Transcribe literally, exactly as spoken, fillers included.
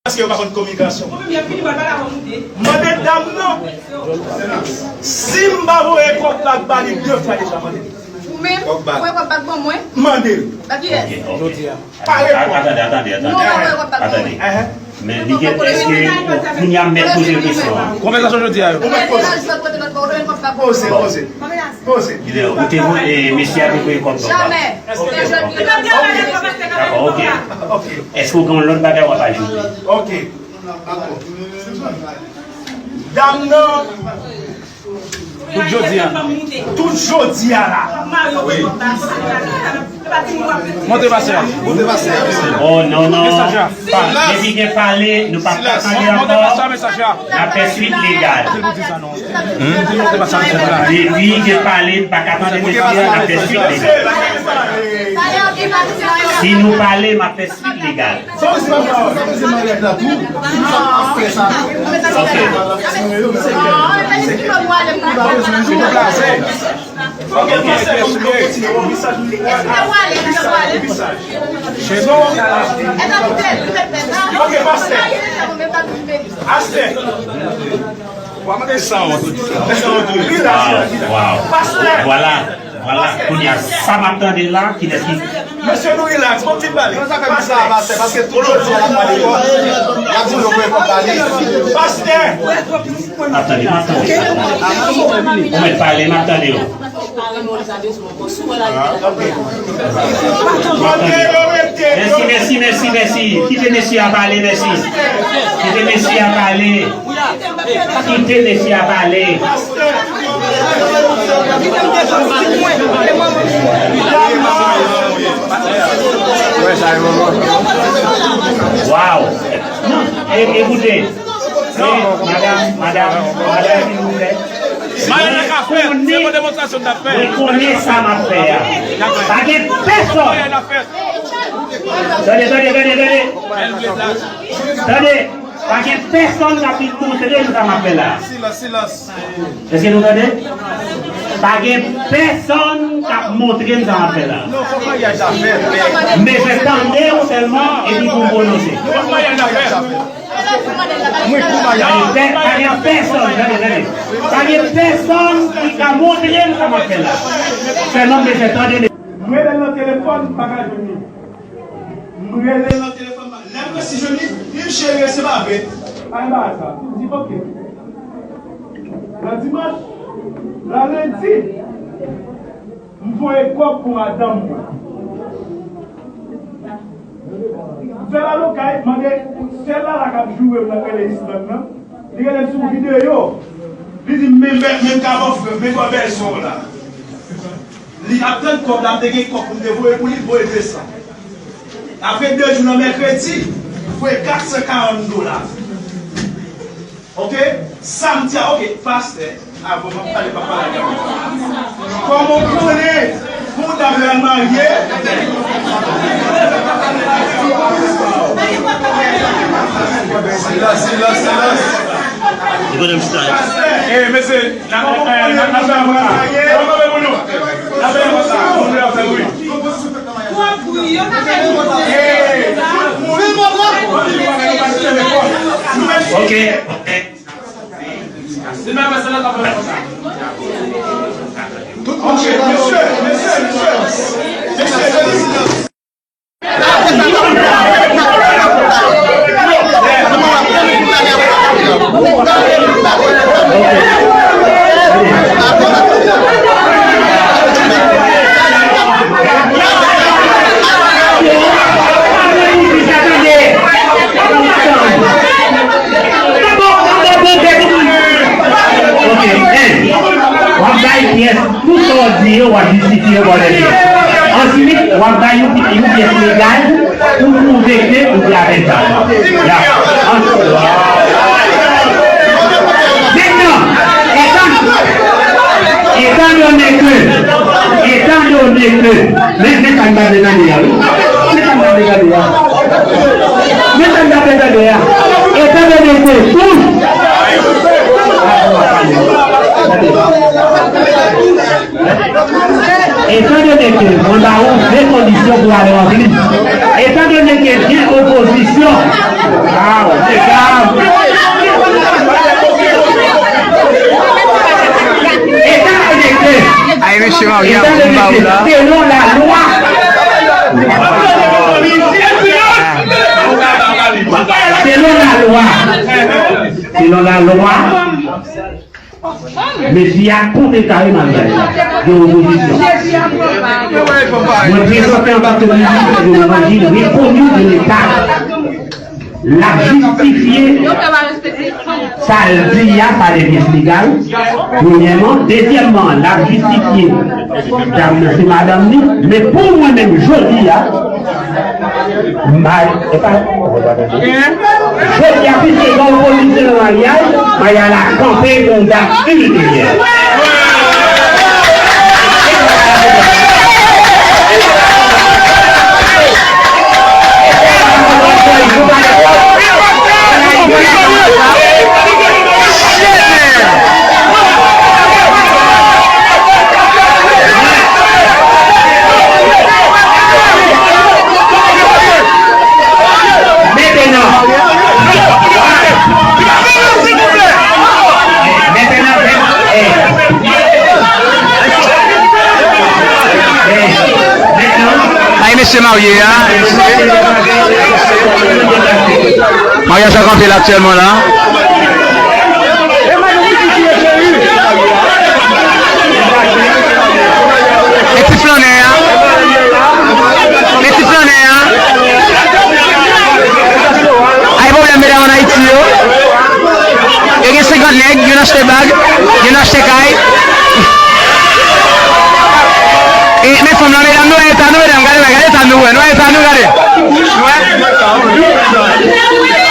Èske yo pa konn kominikasyon? Mande dam nan. Si m pa voye kòb bag ba li de fwa deja, mande. Ou menm, ou voye kòb bag ban mwen? Mande. Ba kiyès? Pale pou. Atande, atande, atande. Atande. Men li gen, èske, kounye a m mèt poze l kesyon an. Konvèsasyon jodi a yo. Ou mèt poze. Poze, poze. Poze. Ou te voye, mesye a te voye kòb nan. Dakò, ok. Èske w gen yon lòt bagay w ap ajoute? Ok. Dam nan. Tout jodi a. Tout jodi a la. Monte pastè a. Monte pastè a. Oh non, non. Depi gen pale, nou p ap ka pale ankò. N ap fè swit legal. Depi gen pale, n pa ka tande mesye a, n ap fè swit legal. Si nou pale, m ap fè swit legal. Ok. Ok, ok. Ok, pastè. Pastè. Wa mande san wont. San wont, wi. Wow, wow. Pastè. Vwala, vwala. Kounye a, sa m ap tande la, kilès ki... Mesye, nou rilaks, bon, ti pale. Pastè, pastè, paske tout jodi a, l ap pale kò, l ap di nou voye kòb ba li. Pastè. M ap tande, m ap tande. Ou mèt pale, m ap tande w. Mèsi, mèsi, mèsi, mèsi. Kite mesye a pale, mèsi. Kite mesye a pale. Kite mesye a pale. Wow. E, ekoute. E, madanm, madanm, madanm, silvouplè. Mwen konnen, mwen konnen sa m ap fè a. Pa gen pèsòn. Tande, tande, tande, tande. Tande, pa gen pèsòn k ap vin montre m sa m ap fè la. Silans, silans. Èske nou tande? Pa gen pèsonn k ap montre m sa m ap fè la. Non, fòk maryaj la fèt, men. M bezwen tande w sèlman epi pou m pwononse. Non, fòk maryaj la fèt. Mwen pou maryaj. Pa gen pè-, pa gen pèsonn, tande, tande. Pa gen pèsonn ki ka montre m sa m ap fè la. Sèlman m bezwen tande. M rele l nan telefòn, m pa ka jwenn li. M rele l nan telefòn, lè m resi jwenn li, li di m, "Cheri, se pa vre." Anba sa, m di, "Ok." Nan dimanch, nan lendi, m voye kòb pou madanm mwen. M fè l al okay, mande sè l la k ap joure m nan rele Island nan. Li rele m sou videyo. Li di m, "Men, men, men, kabòf, men, bò bèl son la." Li ap tann kòb la, m te gen kòb pou m te voye pou li, m voye de san. Apre de jou nan mèkredi, m voye kat san karant dola. Ok? Samdi a, ok, pastè, avan m ap pale, m ap pale avè w. Kòman w konnen pou w ta pral marye? Silans, silans, silans. Li konnen m chita. Pastè, eh, mesye, n ap, n ap, n ap fè yon konsa. N ap fè yon konsa. Moun yo ap fè wi. Ok, ok. Tout moun chita. Mesye, mesye, mesye. Mesye, mesye. Ok, en, w ap bay pyès, tout sa w di yo, w ap jistifye yo bò de pyès. Answit, w ap bay yon, yon pyès legal pou pwouve ke ou te avèk zam. Ya. Mentnan, etan, etan done ke, etan done ke, men, men sa m ta vle tande a, wi. Men sa m ta vle tande a. Men sa m ta vle tande a. Etan done ke tout, etan done ke mwen ba ou de kondisyon pou ale an plis, etan done ke gen opozisyon, ah, Mesye Maria, m ba ou la. Selon lalwa, selon lalwa, selon lalwa, mesye a kontre kare maryaj la. Gen opozisyon. Mwen prezante antanke minis de levanjil rekoni de Leta. L ap jistifye sa l di a, sa de pyès legal, premyèman. Dezyèmman, l ap jistifye dam nan se madanm li. Men pou mwen menm, jodi a, m pa, e pa, jodi a, piske gen opozisyon nan maryaj, maryaj la kanpe pou yon dat ilimeryè. Mentenan, mentenan, men, eh, eh, mentenan. Ay, mesye marye a, mesye. Maryaj la kanpe la aktyèlman la. E ti flannè a. E ti flannè a. Ay pwoblèm medam ann Ayiti yo. Yo gen senkant nèg, youn achte bag, youn achte kay. E men fanm lan, medam, nou wè eta nou, medam, gade, gade eta nou, wè, nou wè eta nou, gade. Nou wè?